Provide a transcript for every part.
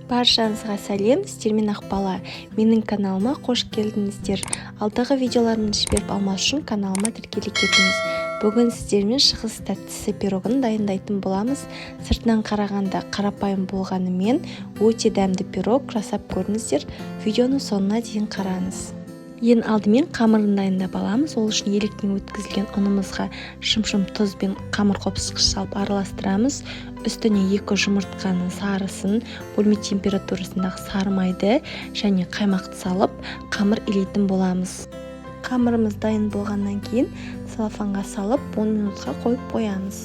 Баршаңызға сәлем, сіздермен Ақбала. Менің каналыма қош келдіңіздер. Алдағы видеоларымды жіберіп алмас үшін каналыма тіркеле кетіңіз. Бүгін сіздермен шығыс тәттісі пирогын дайындайтын боламыз. Сыртынан қарағанда қарапайым болғанымен өте дәмді пирог жасап көріңіздер. Видеоны соңына дейін қараңыз. Ең алдымен қамырын дайындап аламыз. Ол үшін електен өткізілген ұнымызға шымшым тұз бен қамыр қопсытқыш салып араластырамыз. Үстіне 2 жұмыртқаның сарысын, бөлме температурасындағы сары майды және қаймақты салып, қамыр илейтін боламыз. Қамырымыз дайын болғаннан кейін целлофанға салып 10 минутқа қойып қоямыз.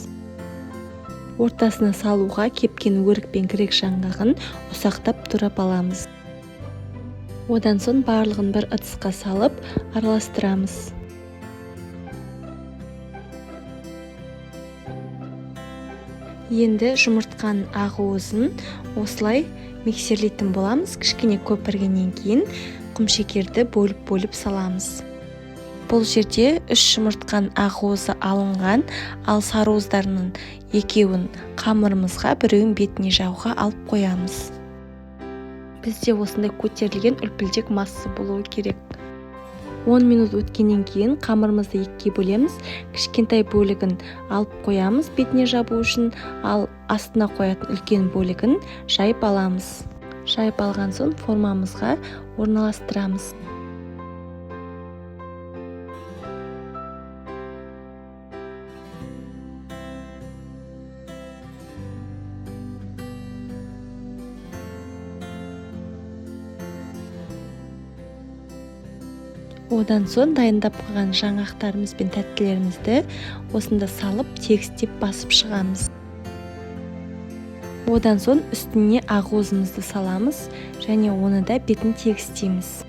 Ортасына салуға кепкен өрік пен грек жаңғағын ұсақтап турап аламыз. Одан соң барлығын бір ыдысқа салып араластырамыз. Енді жұмыртқаның ақ уызын осылай миксерлейтін боламыз. Кішкене көпіргеннен кейін құмшекерді бөліп-бөліп саламыз. Бұл жерде 3 жұмыртқаның ақ уызы алынған, ал сары уыздарының екеуін қамырымызға, біреуін бетіне жағуға алып қоямыз. Бізде осындай көтерілген үлпілдек масса болуы керек. 10 минут өткеннен кейін қамырымызды екіге бөлеміз. Кішкентай бөлігін алып қоямыз бетіне жабу үшін, ал астына қоятын үлкен бөлігін жайып аламыз. Жайып алған соң формамызға орналастырамыз. Одан соң дайындап қойған жаңғақтарымыз бен тәттілерімізді осында салып тегістеп басып шығамыз. Одан соң үстіне ақуызымызды саламыз және оны да бетін тегістейміз.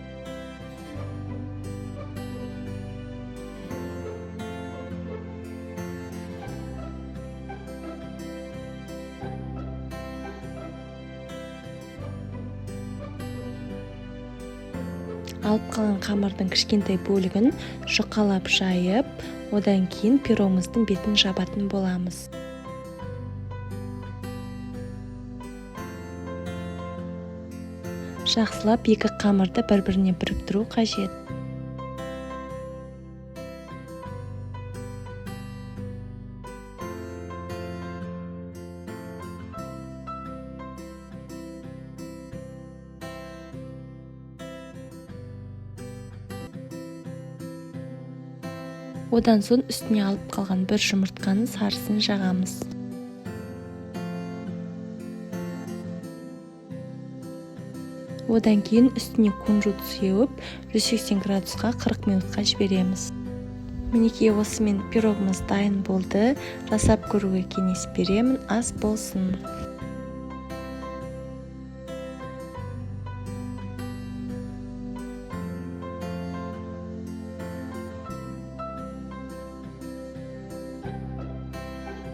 Алып қалған қамырдың кішкентай бөлігін жұқалап жайып, одан кейін пирогымыздың бетін жабатын боламыз. Жақсылап екі қамырды бір-біріне біріктіру қажет. Одан соң үстіне алып қалған бір жұмыртқаның сарысын жағамыз. Одан кейін үстіне кунжут сеуіп, 180 градусқа 40 минутқа жібереміз. Мінекей, осымен пирогымыз дайын болды. Жасап көруге кеңес беремін. Ас болсын.